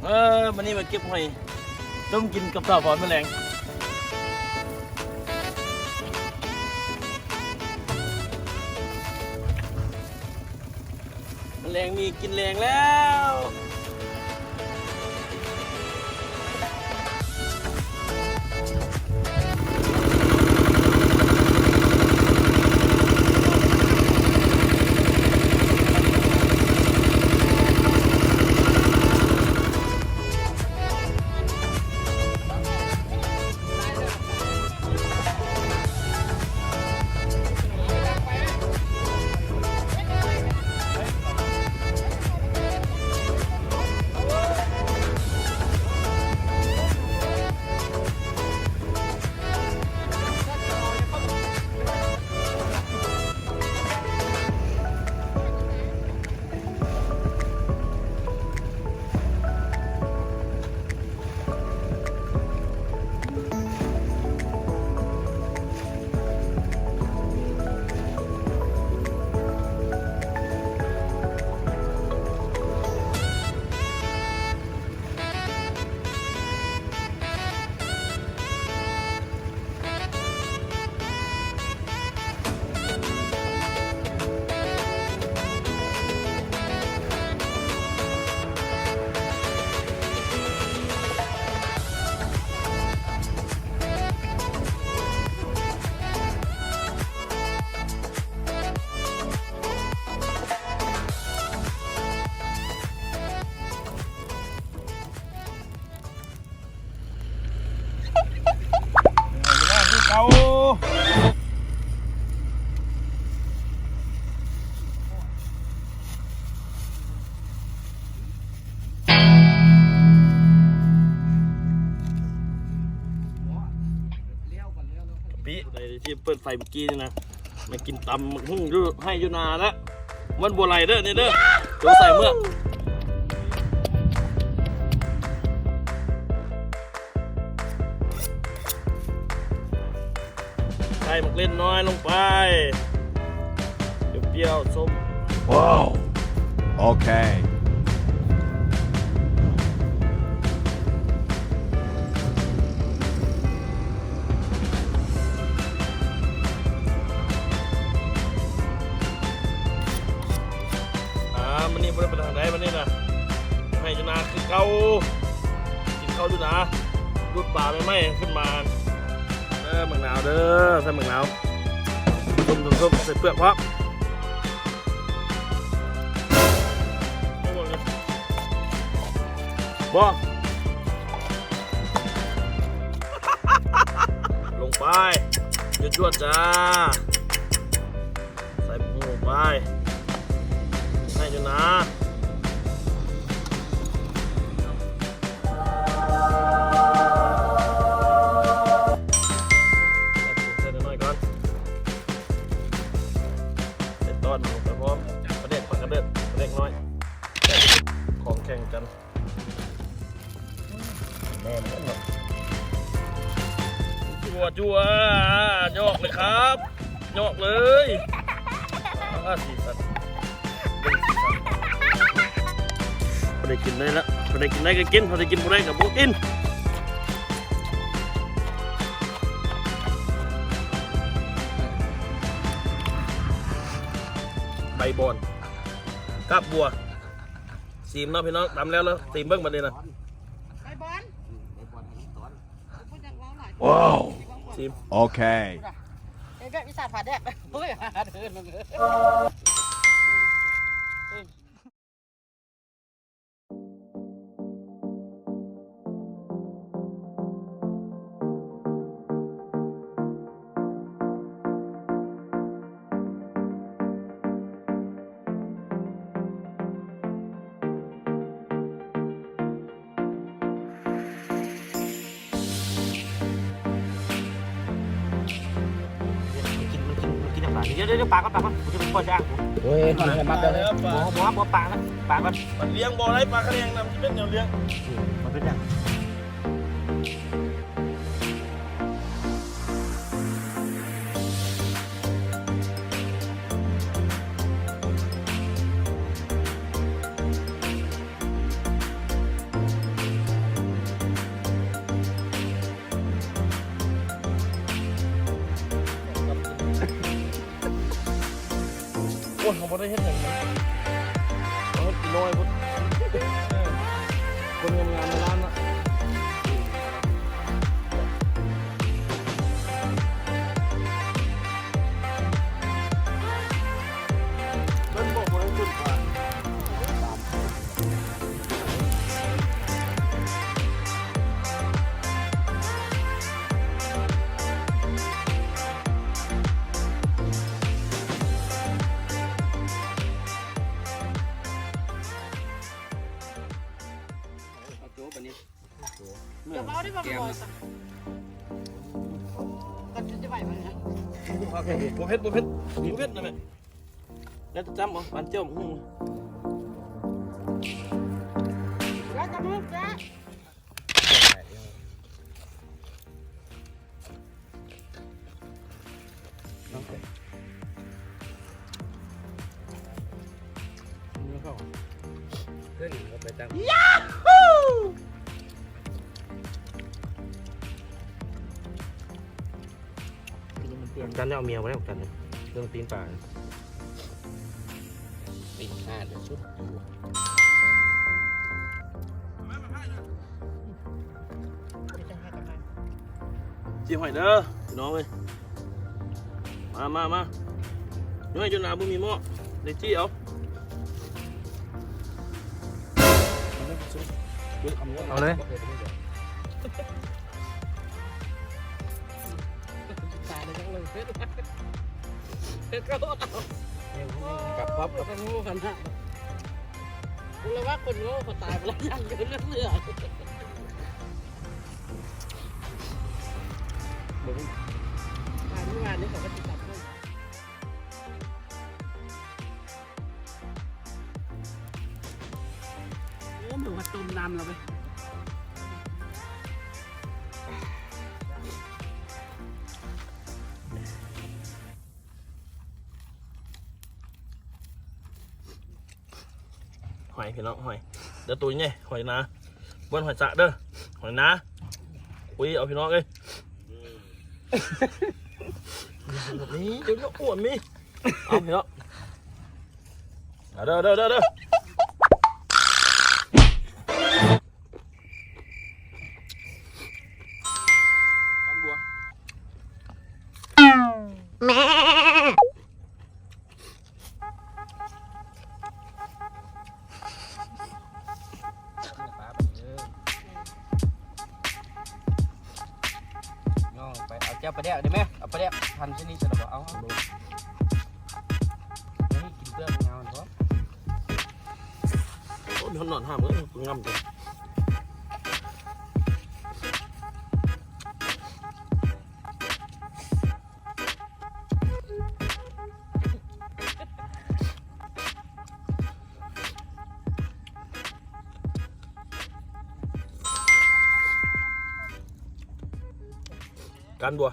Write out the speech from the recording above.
ເອີ ມື້ນີ້ມາເກັບຫອຍຕົ້ມກິນກັບສາວພອນມື້ແລງ. ແລງມີກິນແລງແລ້ວ. ກະປິ ໄດ້ທີ່ເປີດໄຟເມື່ອກີ້ນີ້ນະ. ມາກິນຕຳບັກຫຸ່ງຢູ່ໄຮ່ຢູ່ນາລະ ມັນບໍ່ໄຫຼເດີ້ນີ້ເດີ້ ໂຕໃສ່ເມືອກ ໃສ່ໝາກເລັ່ນນ້ອຍລົງໄປ ປ່ຽວໆ ສົ້ມ. ວ້າວ ໂອເຄ. ອ່າ ມື້ນີ້ບໍ່ໄດ້ໄປທາງໃດ ມື້ນີ້ນະ ຢູ່ໄຮ່ຢູ່ນາຄືເກົ່າ ກິນເຂົ້າຢູ່ນາ ດູດປາໃໝ່ໆ ຂຶ້ນມາ. ເອີ ໝາກນາວເດີ້ ໃສ່ໝາກນາວ ສົ້ມໆ ໃສ່ເປືອກພ້ອມ. ບໍ່ ລົງໄປ ຈວດໆ ຈ້າ ໃສ່ໝູໄປ ໃສ່ຢູ່ນາ ໃສ່ໜ້ອຍໆ ກ່ອນ ໃສ່ຕອນລົງໄປພ້ອມ ປາແດກ ປາກະເດີດ ປາແດກນ້ອຍ ຂອງແຂ່ງກັນ. ແມ່ນເນາະ ຈົວໆ ຍອກເລີຍຄັບ ຍອກເລີຍ. ອ່າ ສີສັນ ເບິ່ງສີສັນ ພໍໄດ້ກິນໄດ້ລະ ພໍໄດ້ກິນໄດ້ກະກິນ ພໍໄດ້ກິນບໍ່ໄດ້ກະບໍ່ກິນ. ໃບບອນ ກາບບົວ. ຊີມເນາະພີ່ນ້ອງ ຕຳແລ້ວເນາະ ຊີມເບິ່ງບາດນີ້ນະ ໃບບອນ ບໍ່ຢາກເວົ້າຫຼາຍ ວ້າວ ຊີມ ໂອເຄ ເຮັດແບບອີສານຜາແດກ ໂອ້ຍ ຫາເດີນ ມັນກິນ ມັນກິນ ມັນກິນນ້ຳປາ ດຽວ ດຽວ ປາກ່ອນ ປາກ່ອນ ກູຈະໄປປ່ອຍໃສ່ອ່າງກູ ໂອ້ຍ ມັນມັດແລ້ວ ບໍ່ ບໍ່ ບໍ່ປານະ ປາກ່ອນ ມັນລ້ຽງບໍ່ໄດ້ ປາຂະແໜງນະ ມັນຊິເປັນແນວລ້ຽງ ມັນເປັນຫຍັງ? ເ ເຮົາບໍ່ໄດ້ເຮັດຫຍັງນະ ເຮົາເຮັດກິນນ້ອຍພຸ້ນ ເອີ ຄົນງາມໆໃນຮ້ານນະ. ເພິ່ນບອກບໍ່ໃຫ້ຈຸດໄຟ. ເອົາໂຈະບາດນີ້ ຢ່າເວົ້າໄດ້ບໍ່ ແກມ ບໍ່ ກໍຈະໄຫວບໍ່ນະ? ບໍ່ເຜັດ ບໍ່ເຜັດ ບໍ່ເຜັດນະແມ່. ແລ້ວຈະຈ້ຳເອົາ ປານເຈົ້າຫຸ່ງ ແລ້ວຈະມື້ແຈະ ເພິ່ນກໍໄປຕັ້ງ ກັນແລ້ວເອົາເມຍໄວ້ນຳກັນ ເລື່ອງປີ້ງປາ ປີ້ງຫາດສຸດ ຈີ່ຫອຍເດີພີ່ນ້ອງເອີຍ ມາ ມາ ມາ ຍ້ອຍຈົນໜາບໍ່ມີໝໍ້ ໄດ້ຈີ່ເອົາ ເອົາເລີຍ. ຕາຍແລ້ວຍັງເລີຍ ເຮັດ ເຮັດກໍບໍ່ເອົາ ກັບຄອບກັບ ໂງ່ຂະໜາດ ກູລະວ່າຄົນໂງ່ ເຂົາຕາຍໄປແລ້ວຍັງຢູ່ເລື່ອງເຫຼືອ ເບິ່ງ ຕາຍມື້ວານນີ້ເຂົາກໍຕິດຕາມ ໂອ້ ເໝືອນວ່າຕົ້ມນ້ຳແລ້ວເວີຍ ຫອຍພີ່ນ້ອງ ຫອຍ ເດີ ໂຕໃຫຍ່ ຫອຍນາ ບໍ່ແມ່ນຫອຍສະເດີ ຫອຍນາ ອຸ້ຍ ເອົາພີ່ນ້ອງເອີຍ ນີ້ ເດີ ອ້ວນນີ້ ເອົາພີ່ນ້ອງ ເດີ ເດີ ເດີ ເດີ ແມ່ ຍ່ອງໄປ ເອົາແຈ່ວປາແດກໄດ້ແມ ເອົາປາແດກພັນຊະນິດຊັ້ນລະບໍ່ ເອົາ ເອົາ ເອົານີ້ກິນເປືອກງາມັນພໍ ໂອ້ຍ ມີຮອດໜອນຫ້າມເອີຍ ງາມເດີ. ການບົວ